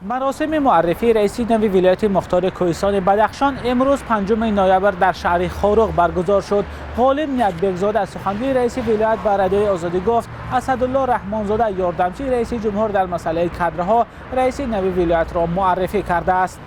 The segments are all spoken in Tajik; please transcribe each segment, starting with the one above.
Маросими муаррифии раиси нави вилояти мухтори Кӯҳистони Бадахшон имрӯз 5 ноябр дар шаҳри Хоруғ баргузор шуд. Ғолиб Ниятбекзода, сухангӯи раиси вилоят, ба Радиои Озодӣ гуфт, Асадулло Раҳмонзода, ёрдамчии раиси ҷумҳур дар масъалаи кадрҳо, раиси нави вилоятро муаррифӣ кардааст.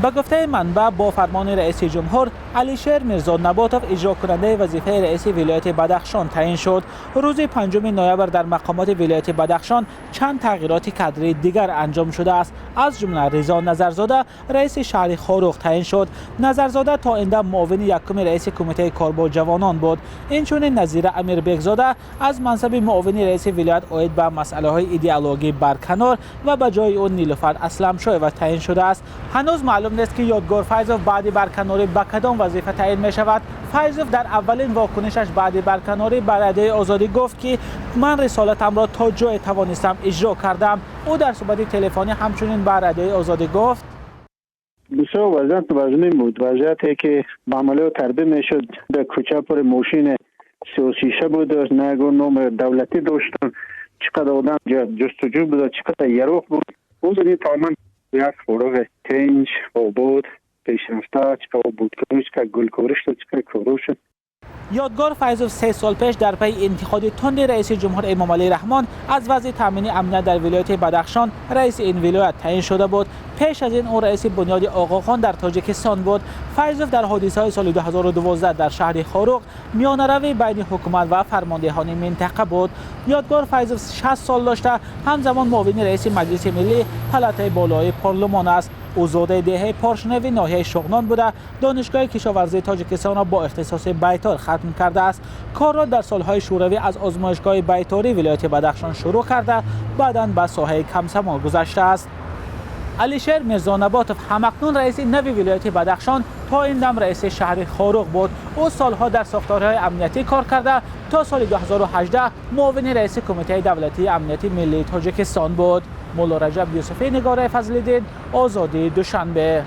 Ба гуфтаи манбаъ, бо фармони раиси ҷумҳур Алишер Мирзо Наботов иҷрокунандаи вазифаи раиси вилояти Бадахшон таъин шуд. Рӯзи 5 ноябр дар мақомоти вилояти Бадахшон чанд тағйироти кадрии дигар анҷом шудааст. Аз ҷумла Ризо Назарзода раиси шаҳри Хоруғ таъин шуд. Назарзода то ин дам муовини якуми раиси кумитаи кор бо ҷавонон буд. Инчунин Назира Амирбекзода аз мансаби муовини раиси вилоят оид ба масъалаҳои идеологӣ барканор ва ба ҷои ӯ Нилуфар Асламшоева таъин шудааст. Ҳанӯз маълум нест, ки Ёдгор Файзов баъди барканорӣ ба кадом вазифа таъин мешавад. Файзов дар аввалин вокунишаш баъди барканорӣ ба Радиои Озодӣ гуфт, ки ман рисолатамро то ҷое тавонистам иҷро кардам. Ӯ дар суҳбати телефонӣ ҳамчунин ба Радиои Озодӣ гуфт: Бисёр вазъият вазнин буд. Вазъияте ки ба амалиёт тарбия мешуд, дар кӯча пур мошини сиёсиша буд, на ягон номи давлатӣ доштанд, чӣ қадар одам ҷустуҷӯ буд, чӣ қадар яроқ буд. Ҳозир ин тамоман як Хоруғи тинҷ, обод, пешрафта, чӣ қадар ободкорӣ, чӣ қадар гулкорӣ шуд, чӣ қадар корҳо шуд. Ёдгор Файзов 3 сол пеш дар пайи интиқоди тунди раиси ҷумҳур Эмомалӣ Раҳмон аз вазъи таъмини амният дар вилояти Бадахшон раиси ин вилоят таъин шуда буд. Пеш аз ин ӯ раиси Бунёди Оғохон дар Тоҷикистон буд. Файзов дар ҳодисаҳои соли 2012 дар шаҳри Хоруғ миёнарави байни ҳукумат ва фармондеҳони минтақа буд. Ёдгор Файзов 60 сол дошта, ҳамзамон муовини раиси Маҷлиси миллӣ, палатаи болоии парлумон аст. Ӯ зодаи деҳаи Поршнави ноҳияи Шуғнон буда, Донишгоҳи кишоварзии Тоҷикистонро бо ихтисоси байтор хатм кардааст. Корро дар солҳои шӯравӣ аз озмоишгоҳи байтории вилояти Бадахшон шурӯъ карда, баъдан ба соҳаи комсомол гузаштааст. Алишер Мирзонаботов, ҳамакнун раиси нави вилояти Бадахшон, то ин дам раиси шаҳри Хоруғ буд. Ӯ солҳо дар сохторҳои амниятӣ кор карда, то соли 2018 муовини раиси Кумитаи давлатии амнияти миллии Тоҷикистон буд. Мулло Раҷаб Юсуфӣ, Нигораи Фазлиддин, Озодӣ, Душанбе.